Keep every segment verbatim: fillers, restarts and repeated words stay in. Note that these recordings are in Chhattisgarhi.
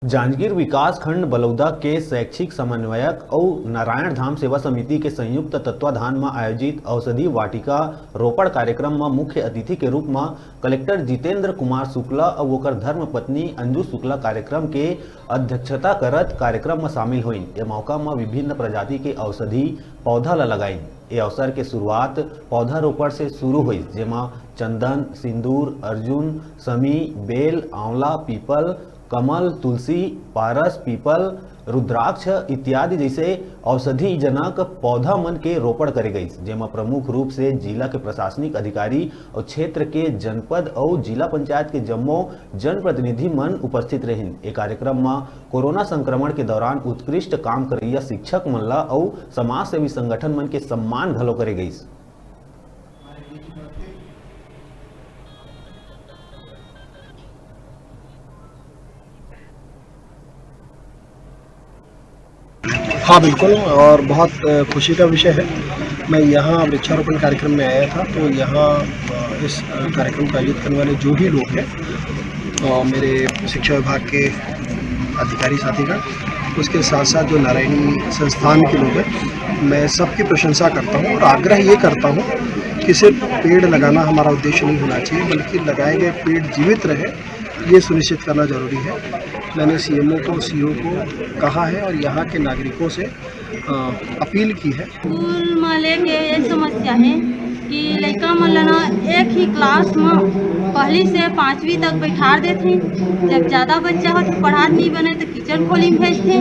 जांजगीर विकास खंड बलौदा के शैक्षिक समन्वयक अउ नारायण धाम सेवा समिति के संयुक्त तत्वाधान म आयोजित औषधि वाटिका रोपण कार्यक्रम म मुख्य अतिथि के रूप म कलेक्टर जितेंद्र कुमार शुक्ला अउ ओकर धर्म पत्नी अंजू शुक्ला कार्यक्रम के अध्यक्षता करत कार्यक्रम म शामिल होइन। ए मौका म विभिन्न प्रजाति के औषधि पौधा ल लगाइन। ए अवसर के शुरुआत पौधा रोपण से शुरू होइस, जेमा चंदन, सिंदूर, अर्जुन, समी, बेल, आंवला, पीपल, कमल, तुलसी, पारस, पीपल, रुद्राक्ष इत्यादि जैसे औषधिजनक पौधा मन के रोपण करे गइस, जेमा प्रमुख रूप से जिला के प्रशासनिक अधिकारी अउ क्षेत्र के जनपद अउ जिला पंचायत के जम्मो जनप्रतिनिधि मन उपस्थित रहिन। ए कार्यक्रम म कोरोना संक्रमण के दौरान उत्कृष्ट काम करइया शिक्षक मन ल अउ समाजसेवी संगठन मन के सम्मान घलो करे गइस। हाँ, बिल्कुल, और बहुत, अ, खुशी का विषय है। मैं यहाँ वृक्षारोपण कार्यक्रम में आया था, तो यहाँ, अ, इस, अ, कार्यक्रम को आयोजित करने वाले जो भी लोग हैं, अ, मेरे शिक्षा विभाग के अधिकारी साथीगण, उसके साथ-साथ जो नारायणी संस्थान के लोग हैं, मैं सबकी प्रशंसा करता हूँ और आग्रह ये करता हूँ कि सिर्फ पेड़ लगाना हमारा उद्देश्य नहीं होना चाहिए, बल्कि लगाए गए पेड़ जीवित रहे, ये सुनिश्चित करना जरूरी है। मैंने सीएमओ को, सीओ को कहा है और यहाँ के नागरिकों से, अ, अपील की है। स्कूल म लेके ये समस्या है कि लइका मन ल ना एक ही क्लास म पहली से पाँचवीं तक बैठार देथे। जब ज़्यादा बच्चा हो तो पढ़ात नहीं बने तो किचन खोली में भेजथे,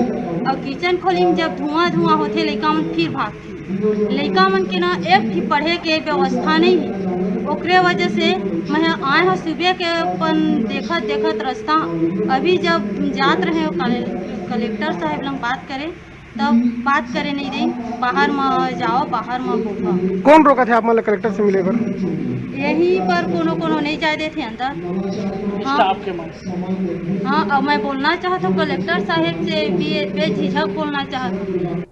और किचन खोली में जब धुआं धुआं होथे, लइका मन फिर भागथे। लइका मन के ना एक भी पढ़े के व्यवस्था नहीं है। ओकरे वजह से मैं आए ह सुबह के अपन देखत देखत रास्ता, अभी जब जात रहे कले-, कलेक्टर साहब लंग बात करे, तब बात करे नहीं दे, बाहर म जाओ, बाहर म बोलो। कौन रोकत है आप मन ल कलेक्टर से मिले बर? यहीं पर कोनो कोनो नहीं जाए देथे अंदर। हाँ। स्टाफ के मन। हाँ, अब मैं बोलना चाहत हूँ कलेक्टर साहब से, बे-, बेझिझक बोलना चाहत हूँ।